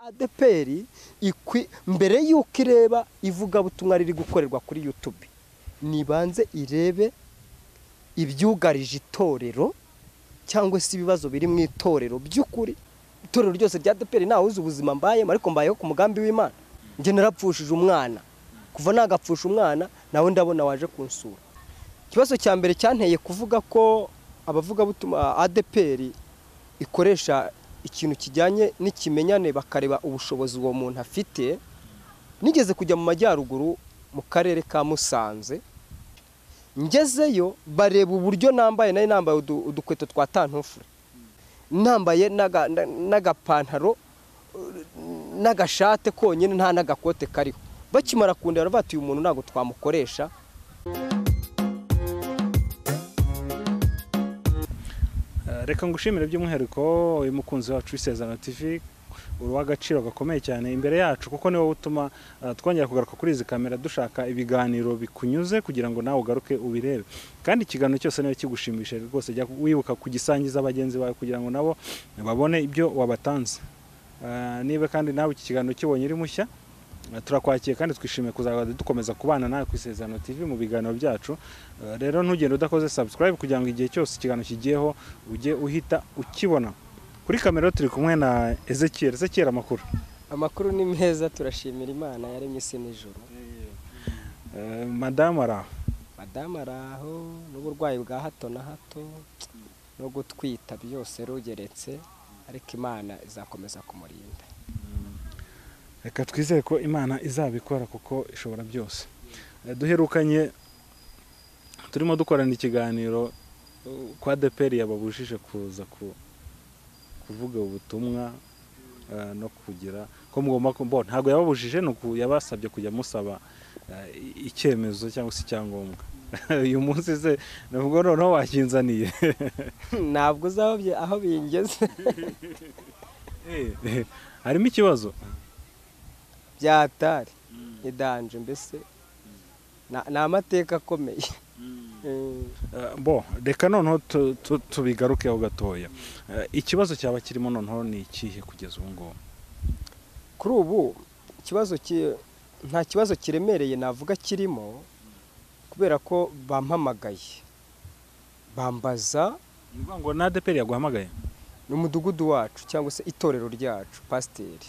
ADEPR mbere y'uko ireba ivugabutumwa riri gukorerwa kuri YouTube, nibanze irebe ibyugarije itorero cyangwa se ibibazo biri mu itorero by'ukuri. Itorero ryose rya ADEPR ntawe uzi ubuzima mbayemo, ariko mbayeho ku mugambi w'Imana. Njye narapfushije umwana, kuva nagapfusha umwana nawe ndabona waje kunsura. Ikibazo cya mbere cyanteye kuvuga ko abavugabutumwa ADEPR ikoresha ikintu kijyanye n'ikimenyane, bakareba ubushobozi uwo muntu afite. Nigeze kujya mu majyaruguru mu karere ka Musanze, ngezeyo bareba uburyo nambaye, nari nambaye udukweto twa tantufure, nambaye n'agapantaro n'agashate konyine, nta n'agakote kariho. Bakimara kundeba bati uyu muntu ntabwo twamukoresha. Reka ngushimire by'umwihariko uyu mukunzi wacu w'Isezerano TV, uri uw'agaciro gakomeye cyane imbere yacu, kuko niwe utuma twongera kugaruka kuri izi kamera dushaka ibiganiro bikunyuze kugira ngo nawe ugaruke ubirebe. Kandi ikiganiro cyose niba kigushimishije rwose jya wibuka kugisangiza bagenzi bawe kugira ngo nabo babone ibyo wabatanze. Niba kandi nawe iki kiganiro kibonye uri mushya, turakwakiye kandi twishimiye kuzajya dukomeza kubana nawe ku Isezerano TV mu biganiro byacu. Rero ntugende udakoze subscribe kugira ngo igihe cyose ikiganiro kigiyeho ujye uhita ukibona. Kuri kamera turi kumwe na Ezekiel. Ezekiel, amakuru? Amakuru ni meza, turashimira Imana yaremye isi n'ijuru. Madamu araho? Madamu araho, n'uburwayi bwa hato na hato no gutwita byose rugeretse, ariko Imana izakomeza kumurinda. Reka twizere ko Imana izabikora kuko ishobora byose. Duherukanye turimo dukorana ikiganiro kwa ADEPR yababujije kuza kuvuga ubutumwa no kugira ko mugomba ko ntago yababujije, nuko yabasabye kujya musaba icyemezo cyangwa se icyangombwa. Uyu munsi se nubwo noneho wakinzaniye? Ntabwo uzabye aho bingeze. Harimo ikibazo byatari idanje, mbese ni amateka akomeye. Bo reka noneho tubigarukeho gatoya. Ikibazo cyaba kirimo noneho ni ikihe kugeza ubu ngubu? Kuri ubu ikibazo nta kibazo kiremereye navuga kirimo, kubera ko bampamagaye bambaza. Ngo na ADEPR yaguhamagaye? Ni umudugudu wacu cyangwa se itorero ryacu, pasiteri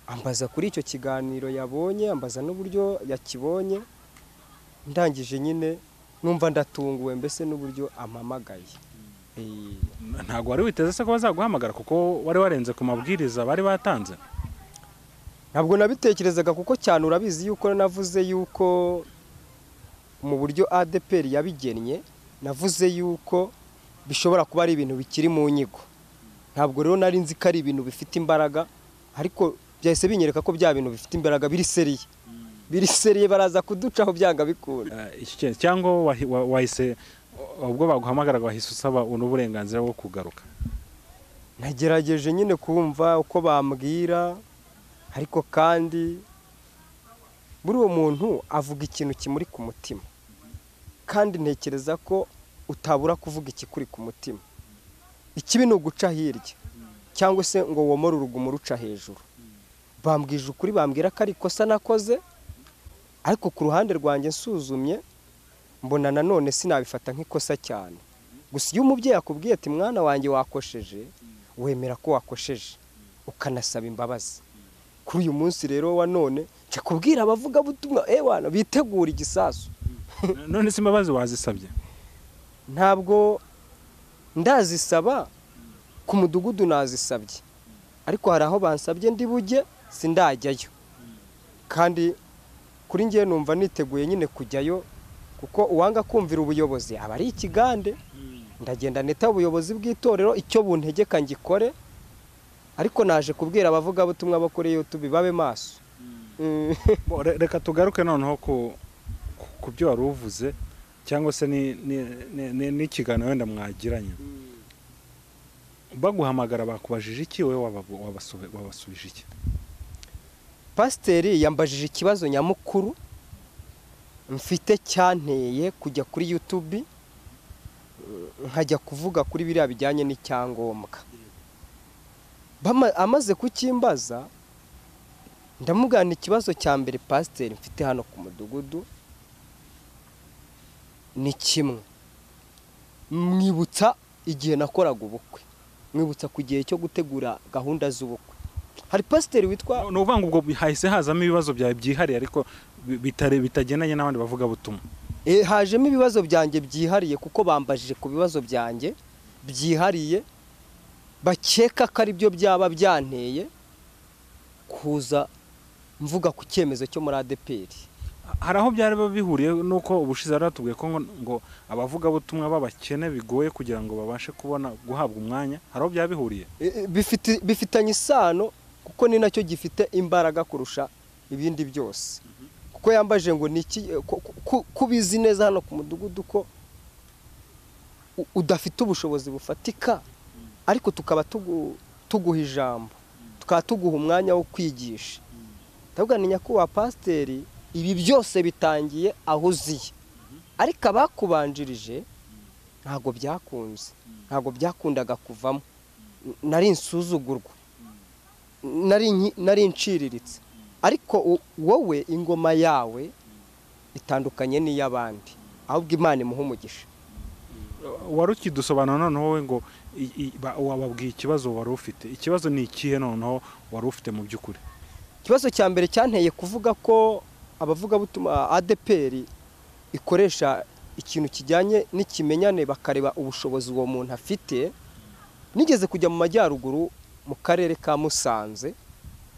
ambaza kuri icyo kiganiro yabonye, ambaza n'uburyo yakibonye. Ndangije nyine numva ndatunguwe mbese n'uburyo ampamagaye. Ntabwo wari witeze se ko bazaguhamagara kuko wari warenze ku mabwiriza bari batanze? Ntabwo nabitekerezaga, kuko cyane urabizi yuko navuze yuko mu buryo ADEPR yabigennye, navuze yuko bishobora kuba ari ibintu bikiri mu nyigo. Ntabwo rero nari nzi ko ari ibintu bifite imbaraga, ariko byahise binyereka ko bya bintu bifite imbaraga biri seriye. Biri seriye, baraza kuducaho byanga bikunda. Iki cyangwa wahise ubwo baguhamagaraga wahise usaba uburenganzira bwo kugaruka? Nagerageje nyine kumva uko bambwira, ariko kandi buri uwo muntu avuga ikintu kimuri ku mutima, kandi ntekereza ko utabura kuvuga ikikuri ku mutima. Ikibi ni uguca hirya cyangwa se ngo womore urugumo ruca hejuru. Bambwije ukuri, bambwira ko ari ikosa nakoze, ariko ku ruhande rwanjye nsuzumye mbona nanone sinabifata nk'ikosa cyane. Gusa iyo umubyeyi akubwiye ati mwana wanjye wakosheje, wemera ko wakosheje ukanasaba imbabazi. Kuri uyu munsi rero wa none nca kubwira abavugabutumwa ewana bitegura igisasu. None se imbabazi wazisabye? Ntabwo ndazisaba, ku mudugudu nazisabye, ariko hari aho bansabye ndi bujye sindajyayo. Kandi kuri ngiye numva niteguye nyine kujyayo, kuko uwanga kumvira ubuyobozi aba ari ikigande. Ndagenda neta ubuyobozi bw'itorero icyo buntegeka ngikore, ariko naje kubwira abavugabutumwa bo kuri YouTube babe maso. Reka tugaruke noneho ku byo wari uvuze cyangwa se n'ikiganiro wenda mwagiranye. Baguhamagara bakubajije iki, wowe wabasubije iki? Pasiteri yambajije ikibazo nyamukuru mfite cyanteye kujya kuri YouTube nkajya kuvuga kuri biriya bijyanye n'icyangombwa. Amaze kukimbaza Ndamugana ikibazo cya mbere pasiteri mfite hano ku mudugudu ni kimwe. Mwibutsa igihe nakoraga ubukwe, mwibutsa ku gihe cyo gutegura gahunda z'ubukwe. Hari pasiteri witwa Ni ukuvuga ngo ubwo hahise hazamo ibibazo byawe byihariye ariko bitagendanye n'abandi bavuga butumwa. Hajemo ibibazo byanjye byihariye kuko bambajije ku bibazo byanjye byihariye bakeka ko ari byo byaba byanteye kuza mvuga ku cyemezo cyo muri ADEPR. Hari aho byari bihuriye nuko ubushize baratubwiye ko ngo abavugabutumwa b'abakene bigoye kugira ngo babashe kubona guhabwa umwanya, hari aho byaba bihuriye? Bifitanye isano kuko ni nacyo gifite imbaraga kurusha ibindi byose. Kuko yambaje ngo niki kubizi neza hano ku mudugudu ko udafite ubushobozi bufatika, ariko tukaba tuguha ijambo, tukaba tuguha umwanya wo kwigisha. Ndavuga ni nyakubahwa pasiteri, ibi byose bitangiye aho uziye, ariko abakubanjirije ntago byakunze, ntago byakundaga kuvamo, nari insuzugurwa, nari nciriritse, ariko wowe ingoma yawe itandukanye n'iy'abandi, ahubwo Imana imuha umugisha. Wari ukidusobanura noneho wowe ngo wababwiye ikibazo wari ufite, ikibazo ni ikihe noneho wari ufite mu by'ukuri? Ikibazo cya mbere cyanteye kuvuga ko abavugabutumwa ADEPR ikoresha ikintu kijyanye n'ikimenyane bakareba ubushobozi uwo muntu afite. Nigeze kujya mu majyaruguru mu karere ka Musanze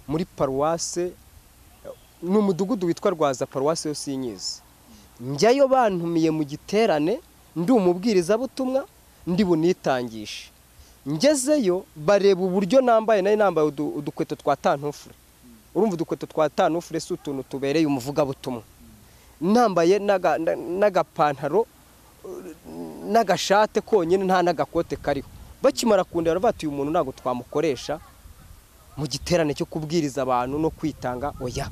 muri paruwase, ni umudugudu witwa Rwaza, paruwase yo sinyizi. Njyayo bantumiye mu giterane, ndi umubwirizabutumwa, ndi bunitangishe. Ngezeyo bareba uburyo nambaye, nari nambaye udukweto twa tantufure. Urumva udukweto twa tantufure si utuntu tubereye umuvugabutumwa. Nambaye n'agapantaro n'agashate konyine, nta n'agakote kariho. Bakimara kundeba baravuga ati uyu muntu ntabwo twamukoresha mu giterane cyo kubwiriza abantu no kwitanga, oya.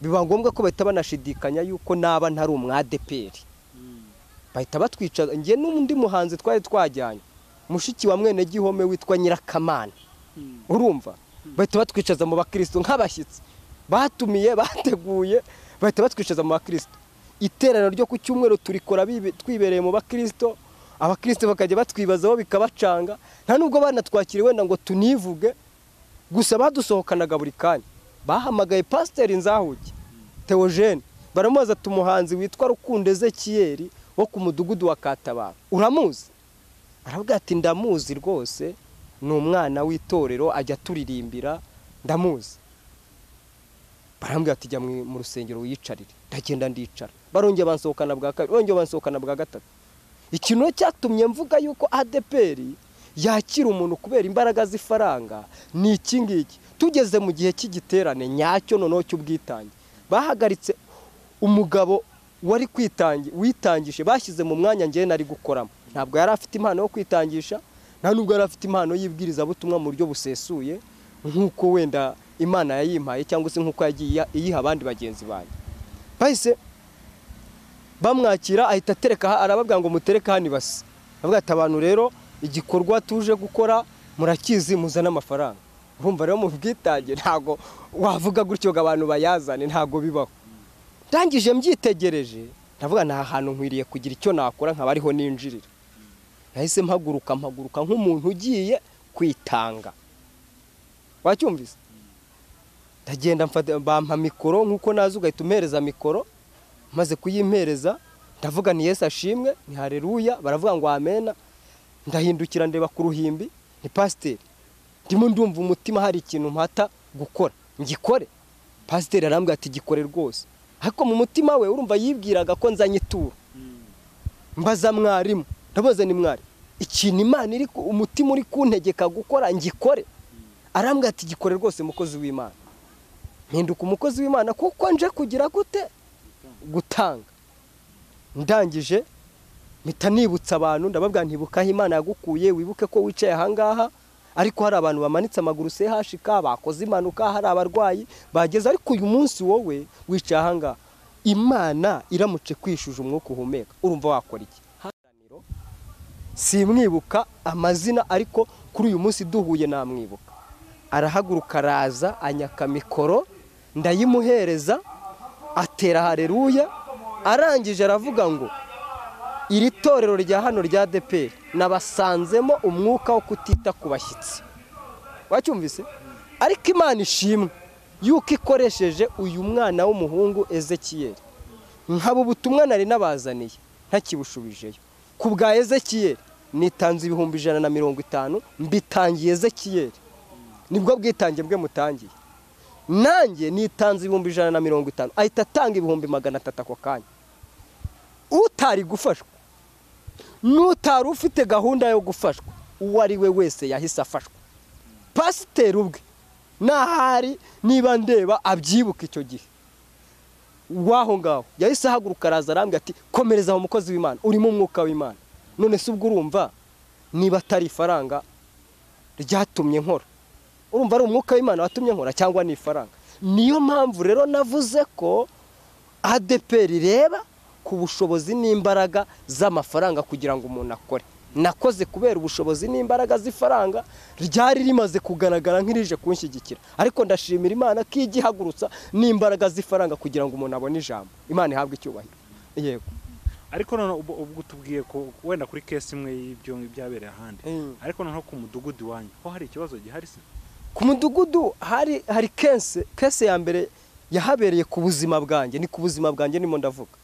Biba ngombwa ko bahita banashidikanya yuko naba ntari umwadeperi. Bahita batwica. Njye n'undi muhanzi twari twajyanye, mushiki wa mwene Gihome witwa Nyirakamana, urumva bahita batwicaza mu bakristo nk'abashyitsi batumiye, bateguye, bahita batwicaza mu bakristo. Iteraniro ryo ku cyumweru turikora twibereye mu bakristo, abakristo bakajya batwibazaho bikabacanga, nta nubwo banatwakiriye wenda ngo tunivuge, gusa badusohokanaga buri kanya. Bahamagaye pasiteri Nzahuke Theogene, baramubaza ati umuhanzi witwa Rukundo Ezekiel wo ku mudugudu wa Katabaro uramuzi? Aravuga ati ndamuzi rwose, ni umwana w'itorero ajya turirimbira, ndamuzi. Barambwira ati jya mu rusengero wiyicarire. Ndagenda ndicara. Barongera bansohokana bwa kabiri, barongera bansohokana bwa gatatu. Ikintu cyatumye mvuga yuko ADEPR yakira umuntu kubera imbaraga z'ifaranga ni iki ngiki. Tugeze mu gihe cy'igiterane nyacyo noneho cy'ubwitange, bahagaritse umugabo wari witangije, bashyize mu mwanya njye nari gukoramo. Ntabwo yari afite impano yo kwitangisha, nta nubwo yari afite impano y'ibwirizabutumwa mu buryo busesuye nk'uko wenda Imana yayimpaye cyangwa se nk'uko yagiye iyiha abandi bagenzi banjye. Bahise bamwakira, ahita atereka, arababwira ngo mutereke hano ibase. Avuga ati abantu rero igikorwa tuje gukora murakizi, muzane amafaranga. Urumva rero mu bwitange ntago wavuga gutyo ngo abantu bayazane, ntago bibaho. Ndangije mbyitegereje ndavuga nta hantu nkwiriye kugira icyo nakora nkaba ariho ninjirira. Nahise mpaguruka nk'umuntu ugiye kwitanga. Wacyumvise? Ndagenda mfata, bampa mikoro nkuko naza ugahita umpereza mikoro. Maze kuyimpereza ndavuga ni Yesu ashimwe, ni haleluya, baravuga ngo amena. Ndahindukira ndeba ku ruhimbi, ni pasiteri. Ndimo ndumva umutima hari ikintu mpata gukora, ngikore. Pasiteri arambwira ati gikore rwose. Ariko mu mutima we urumva yibwiraga ko nzanye ituro. Mbaza mwarimu, ndabaza ni mwari, ikintu Imana iri umutima uri kuntegeka gukora ngikore. Arambwira ati gikore rwose mukozi w'Imana. Mpinduka umukozi w'Imana kuko nje kugira gute? Gutanga. Ndangije mpita nibutsa abantu, ndababwira ntibuka aho Imana yagukuye, wibuke ko wicaye aha ngaha, ariko hari abantu bamanitse amaguru CHK, bakoze impanuka, hari abarwayi bageze, ariko uyu munsi wowe wicaye aha ngaha, Imana iramuce kwishuje umwuka uhumeka, urumva wakora iki? Simwibuka amazina, ariko kuri uyu munsi duhuye namwibuka. Arahaguruka araza anyaka mikoro, Ndayimuhereza, atera haleluya, arangije aravuga ngo iri torero rya hano rya ADEPR nabasanzemo umwuka wo kutita ku bashyitsi. Wacyumvise? Ariko Imana ishimwe yuko ikoresheje uyu mwana w'umuhungu Ezekiel. Nkaba ubutumwa nari nabazaniye ntakibushubijeyo. Ku bwa Ezekiel nitanze 150,000 mbitangiye Ezekiel. Nibwo bwitange bwe mutangiye. Nanjye nitanze 150,000 ahita atanga 300,000 ako kanya. Utari gufashwa n'utari ufite gahunda yo gufashwa uwo ari we wese yahise afashwa. Pasiteri ubwe nahari niba ndeba abyibuka icyo gihe waho ngaho yahise ahaguruka araza arambwira ati komereza aho mukozi w'Imana, urimo umwuka w'Imana. None se ubwo urumva niba atari ifaranga ryatumye nkora, urumva ari umwuka w'Imana watumye nkora cyangwa ni ifaranga? Niyo mpamvu rero navuze ko ADEPR ireba ku bushobozi n'imbaraga z'amafaranga kugira ngo umuntu akore. Nakoze kubera ubushobozi n'imbaraga z'ifaranga ryari rimaze kugaragara nk'irije kunshyigikira, ariko ndashimira Imana ko igihagurutsa n'imbaraga z'ifaranga kugira ngo umuntu abone ijambo. Imana ihabwe icyubahiro. Yego. Ariko none ubwo tubwiye ko wenda kuri case imwe y'ibyo byabereye ahandi, ariko noneho ku mudugudu wanyu ho hari ikibazo gihari se? Ku mudugudu hari case ya mbere yahabereye ku buzima bwanjye, ni ku buzima bwanjye nimo ndavuga.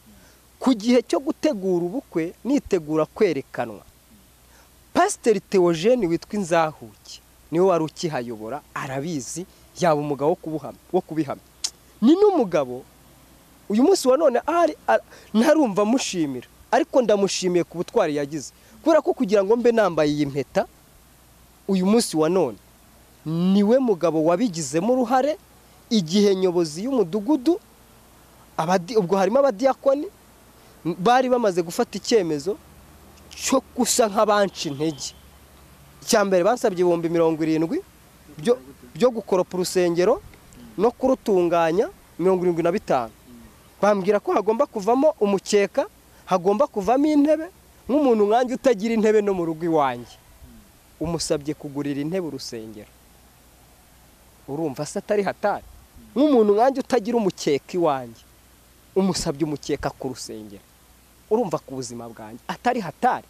Ku gihe cyo gutegura ubukwe nitegura kwerekanwa, Pasiteri Theogene witwa Inzahuke niwe wari ukihayobora, arabizi, yaba umugabo wo kubihamya. Ni n'umugabo uyu munsi wa none ahari ntarumva mushimira, ariko ndamushimiye ku butwari yagize, kubera ko kugira ngo mbe nambaye iyi mpeta uyu munsi wa none niwe mugabo wabigizemo uruhare. Igihe nyobozi y'umudugudu ubwo harimo abadiyakoni bari bamaze gufata icyemezo cyo gusa nk'abanci intege. Icya mbere bansabye 70,000 byo gukoropa urusengero no kurutunganya, 75. Bambwira ko hagomba kuvamo umukeka, hagomba kuvamo intebe. Nk'umuntu nkanjye utagira intebe no mu rugo iwanjye, umusabye kugurira intebe urusengero, urumva se atari hatari? Nk'umuntu nkanjye utagira umukeka iwanjye, umusabye umukeka ku rusengero, urumva ku buzima bwanjye atari hatari?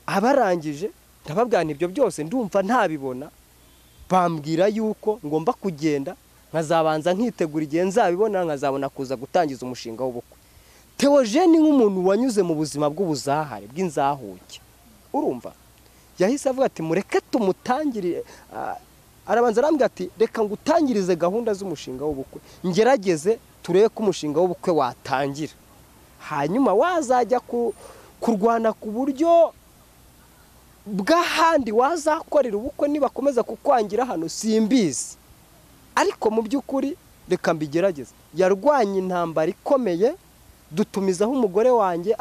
Abarangije ndababwira ibyo byose ndumva ntabibona, bambwira yuko ngomba kugenda nkazabanza nkitegura igihe nzabibona, nkazabona kuza gutangiza umushinga w'ubukwe. Theogene nk'umuntu wanyuze mu buzima bw'ubuzahare bw'inzahuke, urumva yahise avuga ati mureke tumutangire. Arabanza arambwira ati reka ngutangirize gahunda z'umushinga w'ubukwe, ngerageze turebe ko umushinga w'ubukwe watangira, hanyuma wazajya kurwana ku buryo bw'ahandi wazakorera ubukwe nibakomeza kukwangira hano simbizi, ariko mu by'ukuri reka mbigerageze. Yarwanye intambara ikomeye, dutumizaho umugore wanjye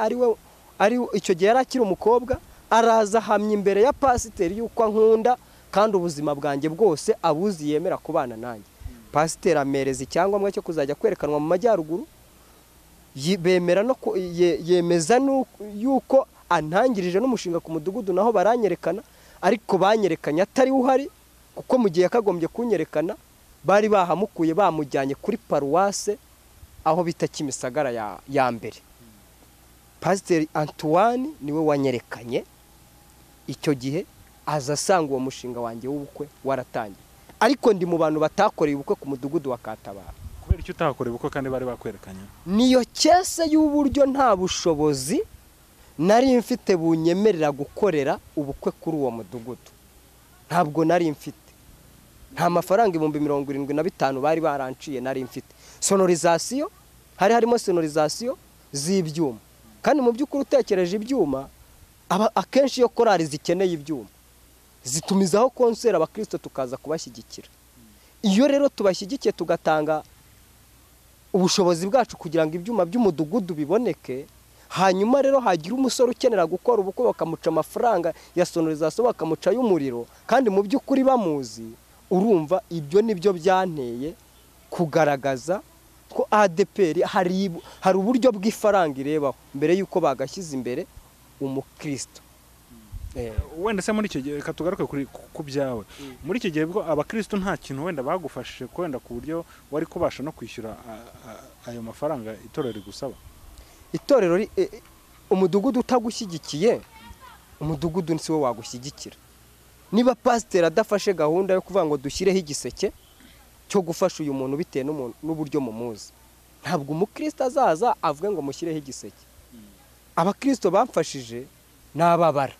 ari icyo gihe yari akiri umukobwa, araza ahamya imbere ya pasiteri yuko ankunda kandi ubuzima bwanjye bwose abuzi yemera kubana nanjye. Pasiteri amereza icyangombwa cyo kuzajya kwerekanwa mu majyaruguru, bemera no yemeza yuko antangirije n'umushinga ku mudugudu, naho baranyerekana, ariko banyerekanye atari uhari, kuko mu gihe yakagombye kunyerekana bari bahamukuye bamujyanye kuri paruwase aho bita Kimisagara ya mbere. Pasiteri Antoine niwe wanyerekanye icyo gihe, aza asanga uwo mushinga wanjye w'ubukwe waratangiye. Ariko ndi mu bantu batakoreye ubukwe ku mudugudu wa Katabara. Kubera icyo utahakoreye ubukwe kandi bari bakwerekanye? Niyo case y'uburyo nta bushobozi nari mfite bunyemerera gukorera ubukwe kuri uwo mudugudu. Ntabwo nari mfite. Nta mafaranga 75,000 bari baranciye nari mfite. Sonorisation, hari harimo sonorisation z'ibyuma. Kandi mu by'ukuri utekereje ibyuma, akenshi iyo korali zikeneye ibyuma zitumizaho konseri abakristo tukaza kubashyigikira. Iyo rero tubashyigikiye tugatanga ubushobozi bwacu kugira ngo ibyuma by'umudugudu biboneke, hanyuma rero hagira umusore ukenera gukora ubukwe bakamuca amafaranga ya sonorisation, bakamuca y'umuriro, kandi mu by'ukuri bamuzi, urumva ibyo nibyo byanteye kugaragaza ko ADEPR hari uburyo bw'ifaranga irebaho mbere yuko bagashyize imbere umukristo. Wenda se muri icyo gihe, reka tugaruke ku byawe, muri icyo gihe bwo abakristo nta kintu wenda bagufashije wenda ku buryo wari kubasha no kwishyura ayo mafaranga itorero rigusaba? Itorero umudugudu utagushyigikiye, umudugudu si wo wagushyigikira. Niba pasiteri adafashe gahunda yo kuvuga ngo dushyireho igiseke cyo gufasha uyu muntu bitewe n'uburyo mumuzi, ntabwo umukristo azaza avuge ngo mushyireho igiseke. Abakristo bamfashije n'ababara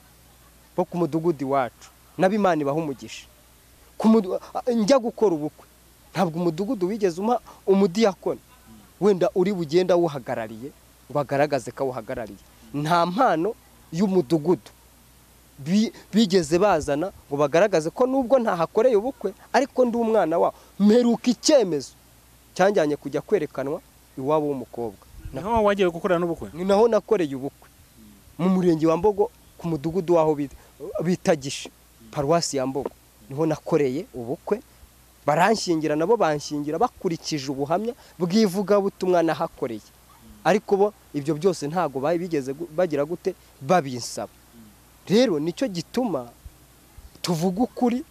bo ku mudugudu iwacu, n'ab'Imana ibaha umugisha. Njya gukora ubukwe, ntabwo umudugudu wigeze umpa umudiyakoni wenda uri bugenda awuhagarariye ngo agaragaze ko awuhagarariye. Nta mpano y'umudugudu bigeze bazana ngo bagaragaze ko nubwo ntahakoreye ubukwe ariko ndi umwana wabo. Mperuka icyemezo cyanjyanye kujya kwerekanwa iwabo w'umukobwa. Naho wagiye gukorera n'ubukwe? Ni naho nakoreye ubukwe mu murenge wa Mbogo, ku mudugudu waho bita Gisha, paruwasi ya Mbogo, niho nakoreye ubukwe. Baranshyingira, nabo banshyingira bakurikije ubuhamya bw'ivugabutumwa nahakoreye, ariko bo ibyo byose ntago bigeze bagira gute babinsaba. Rero nicyo gituma tuvuga ukuri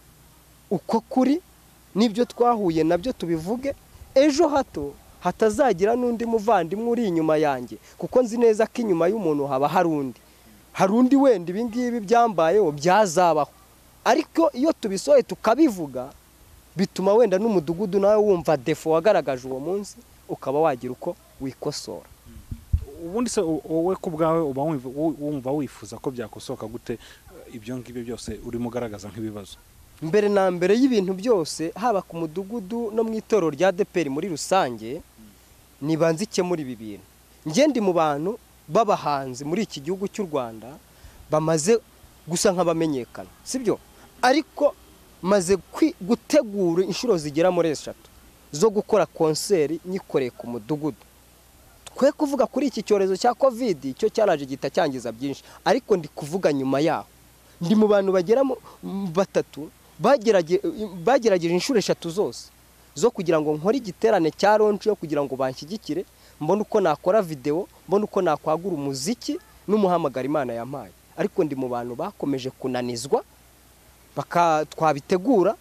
uko kuri, n'ibyo twahuye nabyo tubivuge, ejo hato hatazagira n'undi muvandimwe uri inyuma yanjye, kuko nzi neza ko inyuma y'umuntu haba hari undi, hari undi wenda ibi ngibi byambayeho byazabaho. Ariko iyo tubisohoye tukabivuga, bituma wenda n'umudugudu nawe wumva defo wagaragaje uwo munsi, ukaba wagira uko wikosora. Ubundi se wowe ku bwawe uba wumva wifuza ko byakosoka gute ibyo ngibyo byose urimo ugaragaza nk'ibibazo? Mbere na mbere y'ibintu byose, haba ku mudugudu no mu itorero rya ADEPR muri rusange, nibanze ikemura ibi bintu. Njye ndi mu bantu b'abahanzi muri iki gihugu cy'u Rwanda bamaze gusa nk'abamenyekana, sibyo? Ariko maze gutegura inshuro zigera muri 3 zo gukora konseri nyikoreye ku mudugudu. Twe kuvuga kuri iki cyorezo cya Covid cyo cyaraje gita cyangiza byinshi, ariko ndi kuvuga nyuma yaho. Ndi mu bantu bagera mu 3 bagerageje inshuro 3 zose zo kugira ngo nkore igiterane cya launch yo kugira ngo banshyigikire, mbone uko nakora video, mbone uko nakwagura umuziki n'umuhamagara Imana yampaye. Ariko ndi mu bantu bakomeje kunanizwa, twabitegura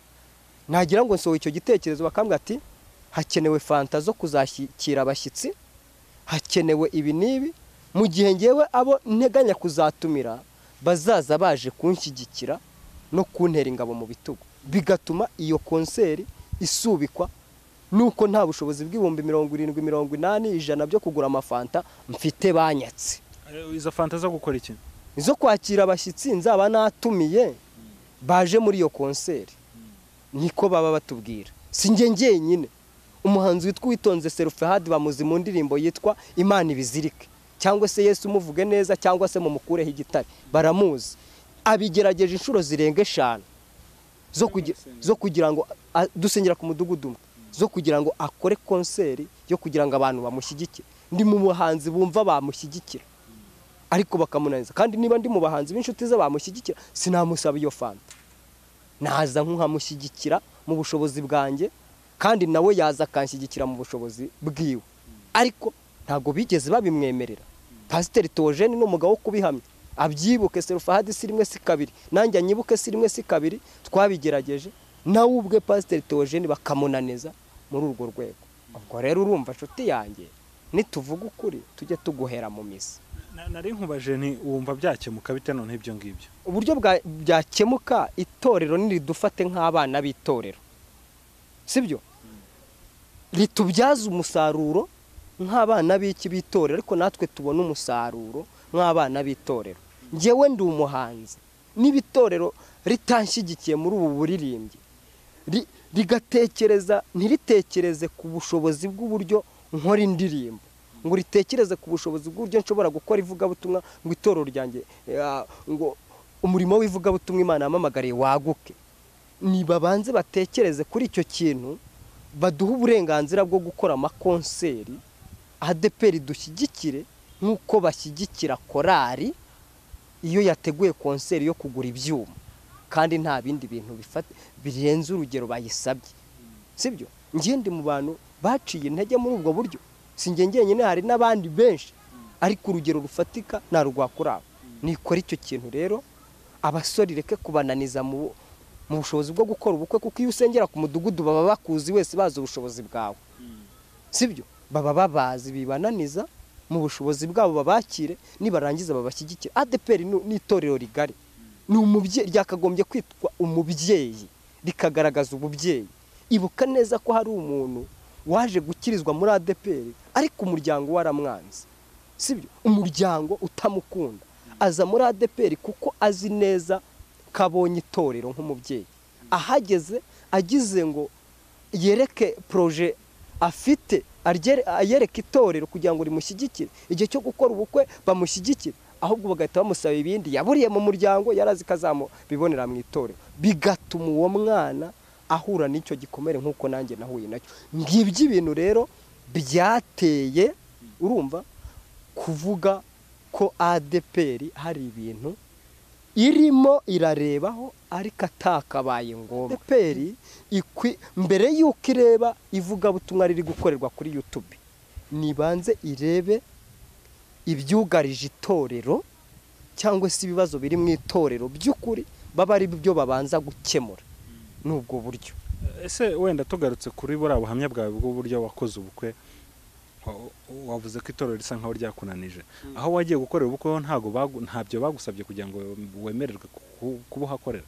nagira ngo nsohoye icyo gitekerezo bakambwira ati hakenewe fanta zo kuzashyikira abashyitsi, hakenewe ibi n'ibi, mu gihe ngewe abo nteganya kuzatumira bazaza baje kunshyigikira no kuntera ingabo mu bitugu, bigatuma iyo konseri isubikwa nuko nta bushobozi bw'ibihumbi 70, 80, 100 byo kugura amafanta mfite banyatse. Izo fanta zo gukora iki? Izo kwakira abashyitsi nzaba natumiye baje muri iyo konseri, niko baba batubwira. Si njye njyenyine, umuhanzi witwa Uwitonze Serufehadi bamuzi mu ndirimbo yitwa Imana ibizirike, cyangwa se Yesu umuvuge neza, cyangwa se mumukureho igitare, baramuzi. Abigerageje inshuro zirenga 5 zo kugira ngo dusengera ku mudugudu umwe, zo kugira ngo akore konseri yo kugira ngo abantu bamushyigikire. Ndi mu bahanzi bumva bamushyigikira ariko bakamunaniza, kandi niba ndi mu bahanzi b'inshuti ze bamushyigikira, sinamusaba iyo fanta, naza nkamushyigikira mu bushobozi bwanjye, kandi nawe yaza akanshyigikira mu bushobozi bwiwe. Ariko ntabwo bigeze babimwemerera. Pasiteri Theogene ni umugabo wo kubihamya, abyibuke Serufahadi si rimwe si kabiri, nanjye anyibuke si rimwe si kabiri, twabigerageje nawe ubwe Pasiteri Theogene bakamunaniza muri urwo rwego. Ubwo rero urumva nshuti yanjye, nituvuga ukuri tujye tuguhera mu misi. Nari nkubaje nti wumva byakemuka bite none ibyo ngibyo? Uburyo byakemuka, itorero niridufate nk'abana b'itorero, sibyo? Ritubyaza umusaruro nk'abana b'iki b'itorero, ariko natwe tubona umusaruro nk'abana b'itorero. Njyewe ndi umuhanzi, niba itorero ritanshyigikiye muri ubu buririmbyi, rigatekereza, ntiritekereze ku bushobozi bw'uburyo nkora indirimbo, ngo ritekereze ku bushobozi bw'uburyo nshobora gukora ivugabutumwa, ngo itorero ryanjye, ngo umurimo w'ivugabutumwa Imana yampamagariye waguke. Nibabanze batekereze kuri icyo kintu, baduhe uburenganzira bwo gukora amakonseri, ADEPR dushyigikire nk'uko bashyigikira korari iyo yateguye konseri yo kugura ibyuma, kandi nta bindi bintu birenze urugero bayisabye, sibyo? Njye ndi mu bantu baciye intege muri ubwo buryo, si njye njyenyine, hari n'abandi benshi, ariko urugero rufatika narwakuraho. Nikora icyo kintu rero, Abasore ireke kubananiza mu bushobozi bwo gukora ubukwe, kuko iyo usengera ku mudugudu baba bakuzi wese bazi ubushobozi bwawe, sibyo? Baba babazi, bibananiza mu bushobozi bwabo, babakire nibarangiza babashyigikire. ADEPR ni itorero rigari, ni umubyeyi, ryakagombye kwitwa umubyeyi, rikagaragaza ububyeyi. Ibuka neza ko hari umuntu waje gukirizwa muri ADEPR ariko umuryango waramwanze, sibyo? Umuryango utamukunda, aza muri ADEPR kuko azi neza kabonye itorero nk'umubyeyi. Ahageze agize ngo yereke projet afite, ayereke itorero kugira ngo rimushyigikire, igihe cyo gukora ubukwe bamushyigikire, ahubwo bagahita bamusaba ibindi yaburiye mu muryango, yarazi ko azamubibonera mu itorero, bigatuma uwo mwana ahura n'icyo gikomere nk'uko nanjye nahuye nacyo. Ngibyo ibintu rero byateye, urumva, kuvuga ko ADEPR hari ibintu irimo irarebaho ariko atakabaye ngombwa. ADEPR mbere y'uko ireba ivugabutumwa riri gukorerwa kuri YouTube, nibanze irebe ibyugarije itorero cyangwa se ibibazo biri mu itorero by'ukuri, baba ari byo babanza gukemura n'ubwo buryo. Ese wenda tugarutse kuri buriya buhamya bwawe bw'uburyo wakoze ubukwe, wavuze ko itorero risa nkaho ryakunanije. Aho wagiye gukorera ubukwe ntabyo bagusabye kugira ngo wemererwe kubuhakorera?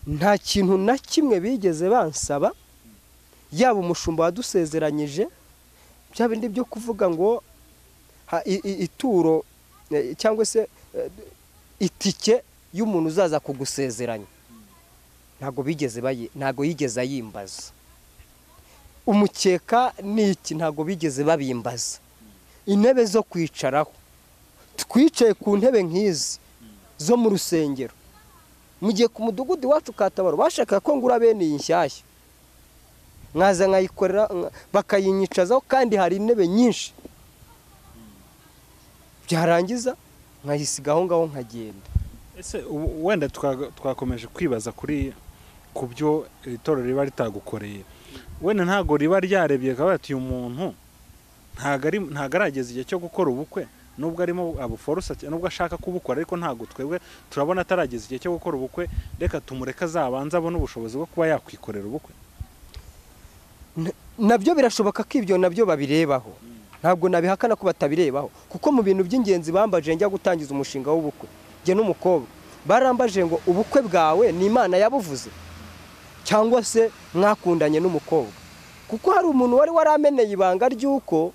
Nta kintu na kimwe bigeze bansaba, yaba umushumba wadusezeranyije, bya bindi byo kuvuga ngo ituro cyangwa se itike y'umuntu uzaza kugusezeranya, ntabwo bigeze ntabwo yigeze ayimbaza. Umukeka n'iki ntabwo bigeze babimbaza. Intebe zo kwicaraho, twicaye ku ntebe nk'izi zo mu rusengero, mu gihe ku mudugudu wacu Katabaro bashakaga ko ngura bene iyi nshyashya, nkaza nkayikorera bakayinyicazaho, kandi hari intebe nyinshi, byarangiza nkayisiga aho ngaho nkagenda. Ese wenda twakomeje kwibaza kuri ku byo itorero riba ritagukoreye, wenda ntago riba ryarebye akaba ati uyu muntu ntago arageza igihe cyo gukora ubukwe, nubwo arimo abuforosa nubwo ashaka kubukora, ariko ntago twebwe turabona atarageza igihe cyo gukora ubukwe, reka tumureke azabanza abone ubushobozi bwo kuba yakwikorera ubukwe. Nabyo birashoboka ko ibyo nabyo babirebaho, ntabwo nabihakana ko batabirebaho, kuko mu bintu by'ingenzi bambaje njya gutangiza umushinga w'ubukwe njye n'umukobwa, barambaje ngo ubukwe bwawe ni Imana yabuvuze cyangwa se mwakundanye n'umukobwa, kuko hari umuntu wari warameneye ibanga ry'uko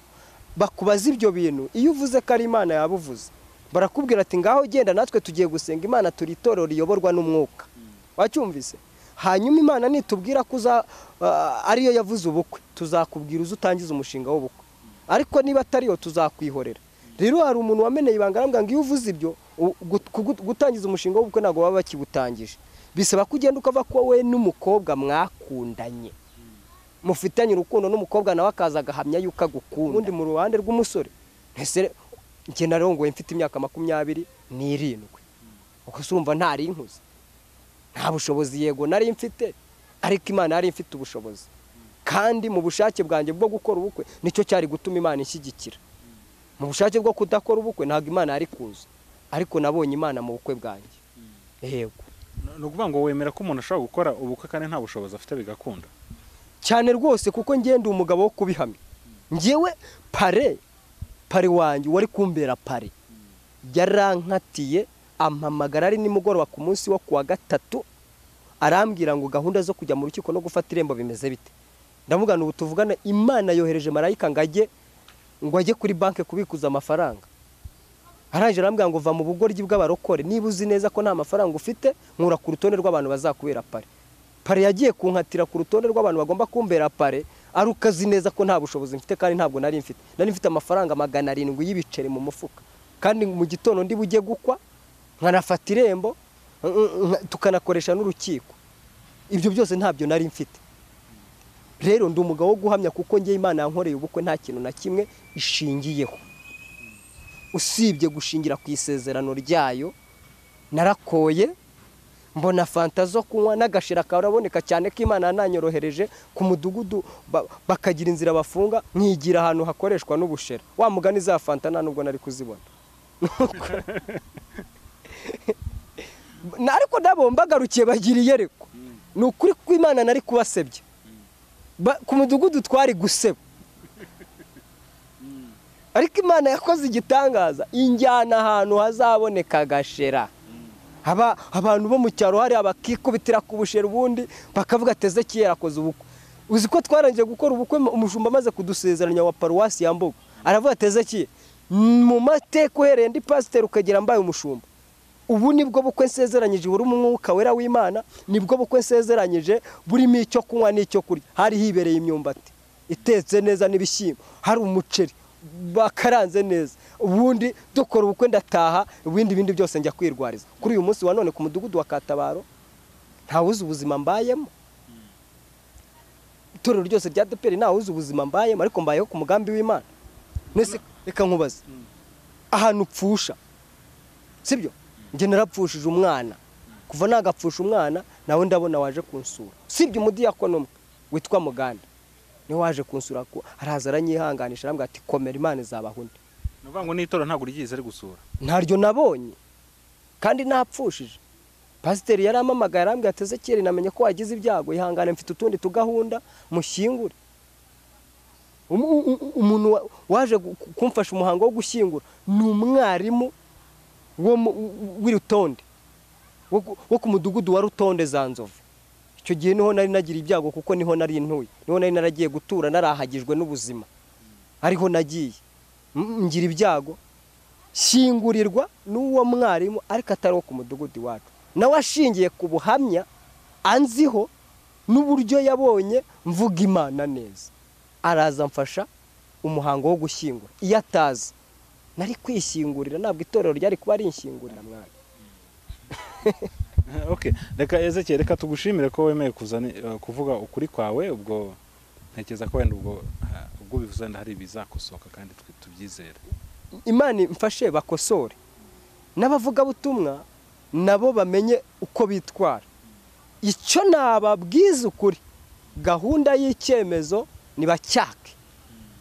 bakubaza ibyo bintu, iyo uvuze ko ari Imana yabuvuze barakubwira ati ngaho genda natwe tugiye gusenga Imana, turi itorero riyoborwa n'umwuka. Wacyumvise? Hanyuma Imana nitubwira ko ariyo yavuze ubukwe, tuzakubwira uze utangize umushinga w'ubukwe, ariko niba atariyo tuzakwihorera. Rero hari umuntu wameneye ibanga arambwira ngo iyo uvuze ibyo gutangiza umushinga w'ubukwe ntabwo baba bakiwutangije, bisaba ko ugenda ukava ko we n'umukobwa mwakundanye, mufitanye urukundo, n'umukobwa nawe akaza agahamya yuko agukunda. Ubundi mu ruhande rw'umusore, ese njye narongoye mfite imyaka 27, uko urumva ntari inkuze, nta bushobozi yego nari mfite, ariko Imana yari ifite ubushobozi, kandi mu bushake bwanjye bwo gukora ubukwe nicyo cyari gutuma Imana inshyigikira. Mu bushake bwo kudakora ubukwe ntabwo Imana yari kuza, ariko nabonye Imana mu bukwe bwanjye. Yego. Ni ukuvuga ngo wemera ko umuntu ashobora gukora ubukwe kandi nta bushobozi afite bigakunda? Cyane rwose, kuko ngenda umugabo wo kubihamya. Njyewe pare wanjye wari kumbera pare, yarankatiye ampamagara ari nimugoroba ku munsi wo kuwa gatatu, arambwira ngo gahunda zo kujya mu rukiko no gufata irembo bimeze bite. Ndamugana ubu tuvugana Imana yohereje marayika ngo ajye kuri banke kubikuza amafaranga. Arangije arambwira ngo va mu bugoryi bw'abarokore, niba uzi neza ko nta mafaranga ufite nkura ku rutonde rw'abantu bazakubera pare. Pare yagiye kunkatira ku rutonde rw'abantu bagomba kumbera pare, ari ukazi neza ko nta bushobozi mfite, kandi ntabwo nari mfite. Nari mfite amafaranga 700 y'ibiceri mu mufuka, kandi mu gitondo ndi bujye gukwa nkanafata irembo tukanakoresha n'urukiko. Ibyo byose ntabyo nari mfite. Rero ndi umugabo wo guhamya, kuko njye Imana yankoreye ubukwe nta kintu na kimwe ishingiyeho usibye gushingira ku isezerano ryayo. Narakoye mbona fanta zo kunywa n'agashira karaboneka cyane ko Imana yananyorohereje ku mudugudu bakagira inzira bafunga, nkigira ahantu hakoreshwa n'ubushera. Wa mugani za fanta nta nubwo nari kuzibona. Ariko nabo mbagarukiye bagira iyerekwa. Ni ukuri kw'Imana nari kubasebya. Ku mudugudu twari guseba. Ariko Imana yakoze igitangaza, injyana ahantu hazaboneka agashera. Abantu bo mu cyaro hari abakikubitira ku bushera, ubundi bakavuga ati Ezekiyeli akoze ubukwe. Uzi ko twarangije gukora ubukwe, umushumba amaze kudusezeranya wa paruwasi ya Mbogo, aravuga ati Ezekiyeli, mu mateka uhereye ndi pasiteri ukagera mbaye umushumba, ubu nibwo bukwe nsezeranyije burimo umwuka wera w'Imana, nibwo bukwe nsezeranyije burimo icyo kunywa n'icyo kurya. Hari hibereye imyumbati itetse neza n'ibishyimbo, hari umuceri bakaranze neza, ubundi dukora ubukwe ndataha, ibindi bindi byose njya kwirwariza. Kuri uyu munsi wa none ku mudugudu wa Katabaro ntawuzi ubuzima mbayemo. Itorero ryose rya ADEPR ntawuzi ubuzima mbayemo, ariko mbayeho ku mugambi w'Imana. Nese reka nkubaze, ahantu upfusha, sibyo? Njye narapfushije umwana, kuva nagapfusha umwana nawe ndabona waje kunsura, sibyo? Umudiyakono umwe witwa Muganda niwe waje kunsura, araza aranyihanganisha, arambwira ati komera Imana izabaha undi. Nuvuga ngo n'itorero ntabwo ryize ari gusura? Ntaryo nabonye kandi napfushije. Pasiteri yarampamagaye arambwira ati Ezekiyeli, namenye ko wagize ibyago, ihangane mfite utundi tugahunda mushyingure. Umuntu waje kumfasha umuhango wo gushyingura ni umwarimu w'irutonde wo ku mudugudu wa Rutonde za Nzovu. Icyo gihe niho nari nagira ibyago, kuko niho nari ntuye, niho nari naragiye gutura, narahagijwe n'ubuzima, ariho nagiye ngira ibyago, shyingurirwa n'uwo mwarimu, ariko atari wo ku mudugudu wacu. Nawe ashingiye ku buhamya anziho n'uburyo yabonye mvuga Imana neza, araza mfasha umuhango wo gushyingura. Iyo ataza nari kwishyingurira, ntabwo itorero ryari kuba rinshyingurira mwana. Okay, reka Ezekiyeli, reka tugushimire ko wemeye kuzana kuvuga ukuri kwawe. Ubwo ntekereza ko wenda ubwo bivuze hari ibizakosoka kandi tubyizere. Imana imfashe bakosore, n'abavugabutumwa nabo bamenye uko bitwara. Icyo nababwiza ukuri, gahunda y'icyemezo nibacyake.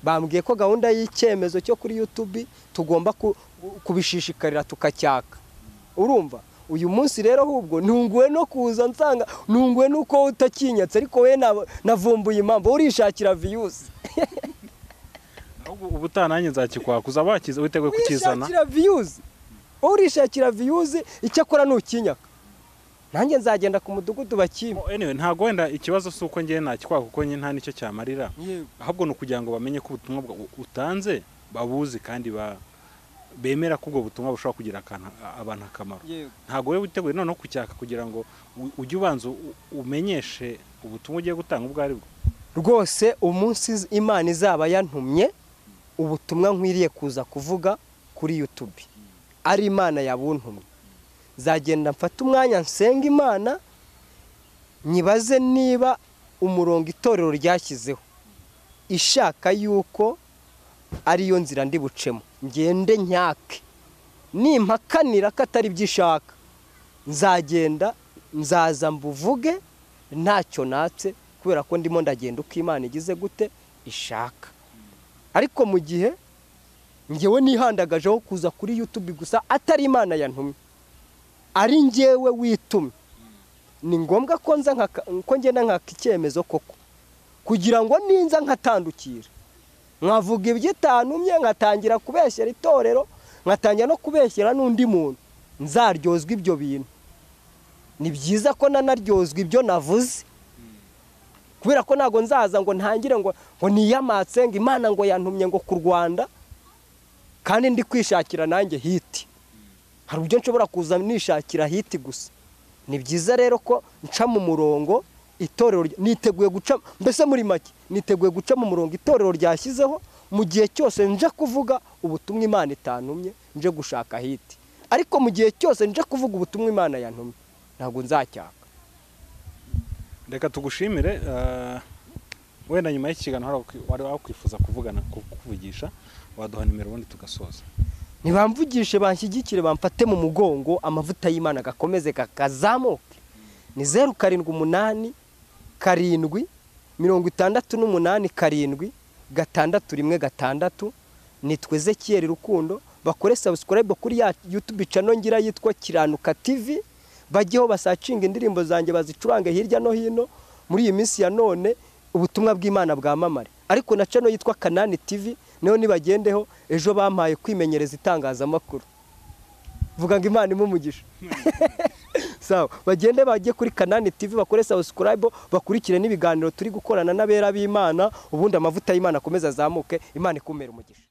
Bambwiye ko gahunda y'icyemezo cyo kuri YouTube tugomba kubishishikarira tukacyaka. Urumva uyu munsi rero ahubwo ntunguwe no kuza nsanga, ntunguwe nuko utakinyatse, ariko we navumbuye impamvu urishakira views. Ahubwo ubutaha nanjye nzakikwaka, uzaba wakize witeguye kukizana. Urishakira views, urishakira views, icyakora nukinyaka nanjye nzagenda ku mudugudu bakimpa. Anyway, ntago wenda ikibazo si uko ngiye nakikwaka, kuko nta nicyo cyamarira, ahubwo ni ukugira ngo bamenye ko ubutumwa utanze babuzi kandi bemera ko ubwo butumwa bushobora kugira abantu akamaro. Ntago wowe witeguye noneho kucyaka kugira ngo ujye ubanza umenyeshe ubutumwa ugiye gutanga ubwo ari bwo. Rwose umunsi Imana izaba yantumye ubutumwa nkwiriye kuza kuvuga kuri YouTube, ari Imana yabuntumye, nzagenda mfata umwanya nsenga Imana, nyibaze niba umurongo itorero ryashyizeho ishaka yuko ariyo nzira ndi bucemo, ngende nyake. Nimpakanira ko atari byo ishaka, nzagenda nzaza mbuvuge ntacyo natse, kubera ko ndimo ndagenda uko Imana igize gute ishaka. Ariko mu gihe ngewe nihandagajeho kuza kuri YouTube gusa atari Imana yantumye, ari ngewe witumye, ni ngombwa ko nza ko ngenda nkaka icyemezo koko, kugira ngo ninza nkatandukira nkavuga ibyitanumye, nkatangira kubeshyera itorero, nkatangira no kubeshyera n'undi muntu, nzaryozwa ibyo bintu. Ni byiza ko nanaryozwa ibyo navuze, kubera ko ntago nzaza ngo ntangire ngo niyamatse ngo Imana ngo yantumye ngo ku Rwanda, kandi ndi kwishakira nanjye hiti. Hari uburyo nshobora kuza nishakira hiti gusa. Ni byiza rero ko nca mu murongo itorero niteguye guca, mbese muri make niteguye guca mu murongo itorero ryashyizeho, mu gihe cyose nje kuvuga ubutumwa Imana itantumye nje gushaka hiti. Ariko mu gihe cyose nje kuvuga ubutumwa Imana yantumye ntabwo nzacyaka. Reka tugushimire. Wenda nyuma y'ikiganiro wari wakwifuza kuvugana kukuvugisha, waduha nimero ubundi tugasoza. Nibamvugishe, banshyigikire, bamfate mu mugongo, amavuta y'Imana gakomeze kakazamuke. Ni 0 7 8 7 68 7 6 1 6. Nitwa Ezekiyeli Rukundo. Bakore subscribe kuri ya YouTube channel ngira yitwa Kiranuka TV, Bajyeho basacinga indirimbo zanjye, bazicurange hirya no hino. Muri iyi minsi ya none ubutumwa bw'Imana bwamamare. Ariko na channel yitwa Kanani TV niyo nibagendeho, ejo bampaye kwimenyereza itangazamakuru. Vuga ngo Imana imumugisha. Sawa, bagende bajye kuri Kanani TV bakore subscribe, bakurikire n'ibiganiro turi gukorana n'abera b'Imana, ubundi amavuta y'Imana akomeza azamuke. Imana ikumere umugisha.